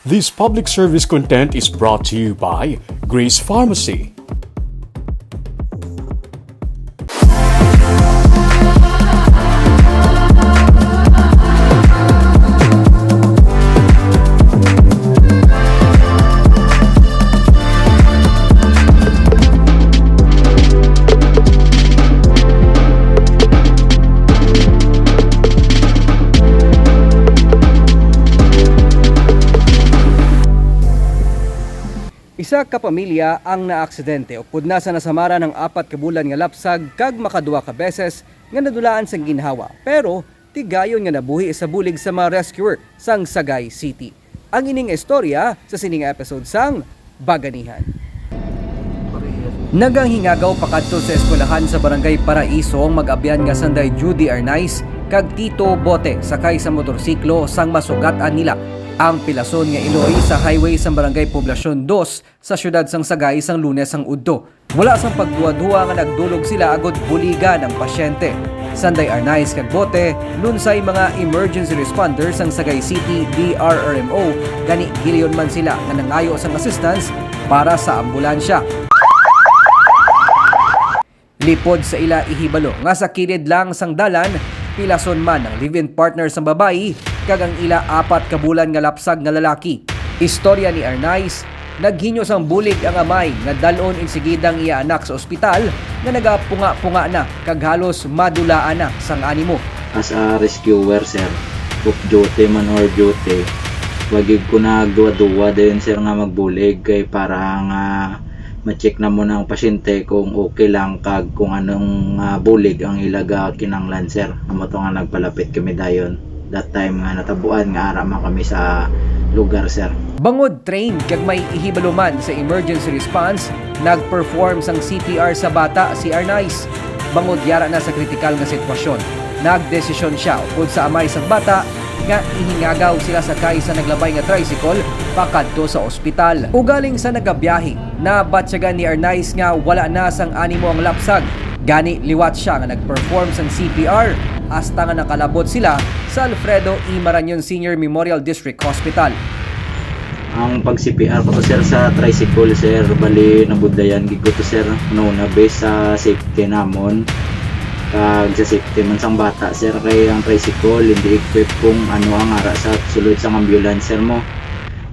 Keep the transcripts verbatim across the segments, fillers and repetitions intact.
This public service content is brought to you by Grace Pharmacy. Isa ka pamilya ang naaksidente upod na sa nasamaran ang apat ka bulan nga lapsag kag makaduha ka beses nga nadulaan sang ginhawa, pero tigayon nga nabuhi sa bulig sa mga rescuer sang Sagay City. Ang ining istorya sa sining episode sang Baganihan. Nagahingagaw pakadto sa eskwelahan sa Barangay Paraiso ang mag-abyan nga sanday Judy Arnaiz kag Tito Bote sakay sa motorsiklo sang masugat-an nila ang pilason nga iloy sa highway sang Barangay Poblacion Dos sa siyudad sang Sagay sang Lunes ang udto. Wala sang pagduha-duha nga nagdulog sila agud buligan ang pasyente. Sanday Arnaiz kag Bote, lunsay mga emergency responders sang Sagay City D R R M O, gani gilayon man sila nga nangayo sang assistance para sa ambulansya. Lipod sa ila ihibalo nga sa kilid lang sang dalan, pilason man ang live-in partner sang babayi kag ang ila apat ka bulan nga lapsag nga lalaki. Istorya ni Arnaiz, naghinyo sang bulig ang amay nga dal-on insigida ang iya anak sa ospital nga nagapunga-punga na kag halos madulaan na sang animo. As a rescuer, sir, off duty man or duty, wa gyud ko nagduwa-duwa dayon, sir, nga magbulig kay para nga ma-check namon ang pasyente kung okay lang kag kung anong, ah, bulig ang ila gakinahanglan, sir. Amo to nga nagpalapit kami dayon that time nga natabuan nga ara man kami sa lugar, sir. Bangod trained kag may ihibalo man sa emergency response, nag-perform sang C P R sa bata si Arnaiz. Bangod yara na sa kritikal nga sitwasyon, nagdesisyon sia upod sa amay sang bata nga ihingagaw sila sakay sa naglabay nga tricycle pakadto sa ospital. Ugaling sa nagabiyahe, nabatyagan ni Arnaiz nga wala na sang animo ang lapsag. Gani, liwat sia nga nag-perform sang C P R hasta nga nakalabot sila sa Alfredo E. Marañon Senior Memorial District Hospital. Ang pag-C P R ko to, sir, sa tricycle, sir, bali nabudlayan gid ko to, sir. No, na base sa safety namon. Kag sa safety man sang bata, sir, kay ang tricycle hindi equipped kung ano ang ara sa sulod sang ambulance, sir, mo.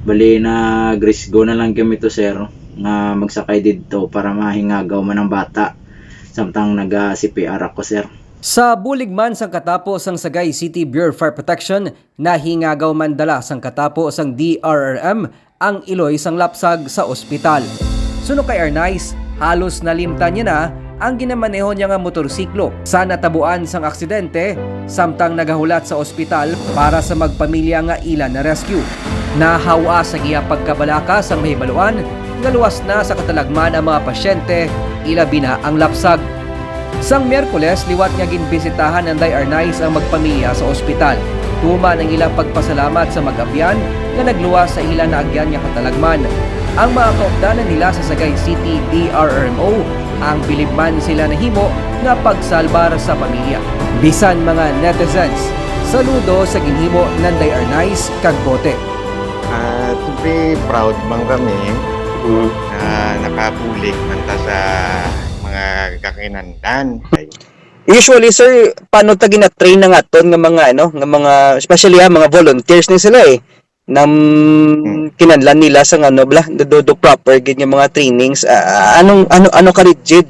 Bali, nagrisgo na lang kami to, sir, nga magsakay didto para mahingagaw man ang bata. Samtang naga-C P R ako, sir. Sa bulig man sang katapo sang Sagay City Bureau of Fire Protection, nahingagaw man dala sang katapo sang D R R M ang iloy sang lapsag sa ospital. Suno kay Arnaiz, halos nalimtan niya na ang ginamaneho niya nga motorsiklo sa natabuan sang aksidente, samtang nagahulat sa ospital para sa magpamilya nga ila na-rescue. Nahawa sa iya pagkabalaka sang mahibaluan nga luwas na sa katalagman ang mga pasyente, ilabi na ang lapsag. Sang Miyerkules, liwat nga ginbisitahan ni Day Arnaiz ang magpamilya sa ospital. Tuman ang ilang pagpasalamat sa mag-abyan nga nagluwas sa ila naagyan nga katalagman. Ang mga kaupdanan nila sa Sagay City D R R M O ang bilib man sila nahimo nga pagsalbar sa pamilya. Bisan mga netizens, saludo sa ginhimo ni Day Arnaiz kag Bote. Ah, siyempre, proud man kami Mm. na nakabulig man ta sa mga kakinahanglan. Usually, sir, paano ta gina-train ang aton nga mga, ano, nga mga, especially, ah, mga volunteers ni sila, eh, nang Hmm. kinahanglan nila sa, ano, bla, do, do, do proper gid nga mga trainings. Ah, anong, ano, ano ka rigid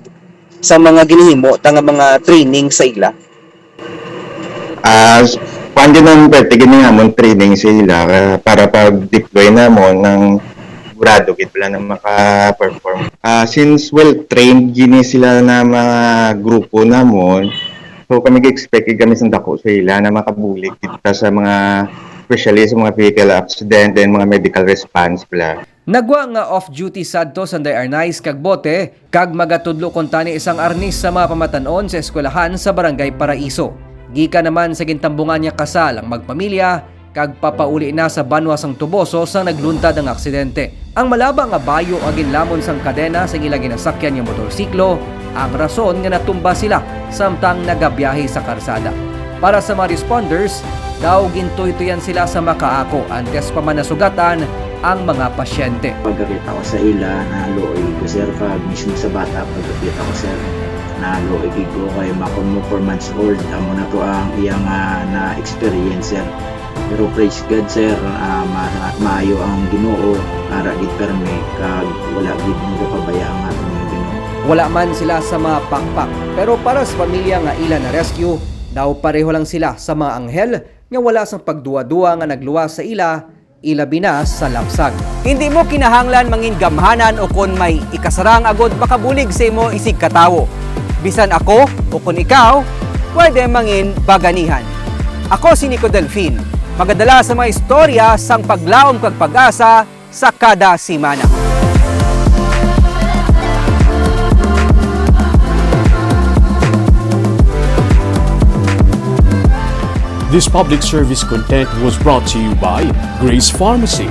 sa mga ginhimo ta nga mga training sa ila? Ah, s-, kuwan din ang pwede gini namon training sa ila, ah, para pag-deploy namon nang sigurado gid sila na maka-perform. Ah, since well-trained gini sila na mga grupo namon, so kami gi-expect gid kami sa dako sa ila na makabulig kita sa mga, especially sa mga vehicle accident and mga medical response bla. Nagwa nga off-duty sadto si Day Arnaiz kag Bote, kag magatudlo kuntani sang arnis sa mga pamatan-on sa eskwelahan sa Barangay Paraiso. Gikan naman sa gintambungan nga kasal ang magpamilya, kag papauli na sa banwa sang Toboso sang nagluntad ang aksidente. Ang malaba nga bayo nga ginlamon sang kadena sang ila ginasakyan nga motorsiklo ang rason nga natumba sila samtang nagabiyahe sa karsada. Para sa mga responders, daw gintuytoyan sila sa makaako antes pa man nasugatan ang mga pasyente. Pagkakita ko sa ila, naluoy ko, sir, kag mismo sa bata, pagkakita ko, sir, naluoy gid ko kay makon mo four months old, amo na to ang iyang, ah, na-experience, sir. Pero praise God, sir, ah, ma-, maayo ang Ginoo, ara gid permi, kag wala gid nagapabaya ang aton Ginoo. Wala man sila sa mga pakpak, pero para sa pamilya nga ila na-rescue, daw pareho lang sila sa mga anghel nga wala sang pagduwa-duwa nga nagluwas sa ila, ilabi na sa lapsag. Hindi mo kinahanglan mangin gamhanan o kon may ikasarang agod makabulig sa imo isig ka tawo. Bisan ako o kon ikaw, pwede mangin baganihan. Ako si Nico Delfin, magadala sa mga istorya sang paglaom kag pag-asa sa kada semana. This public service content was brought to you by Grace Pharmacy.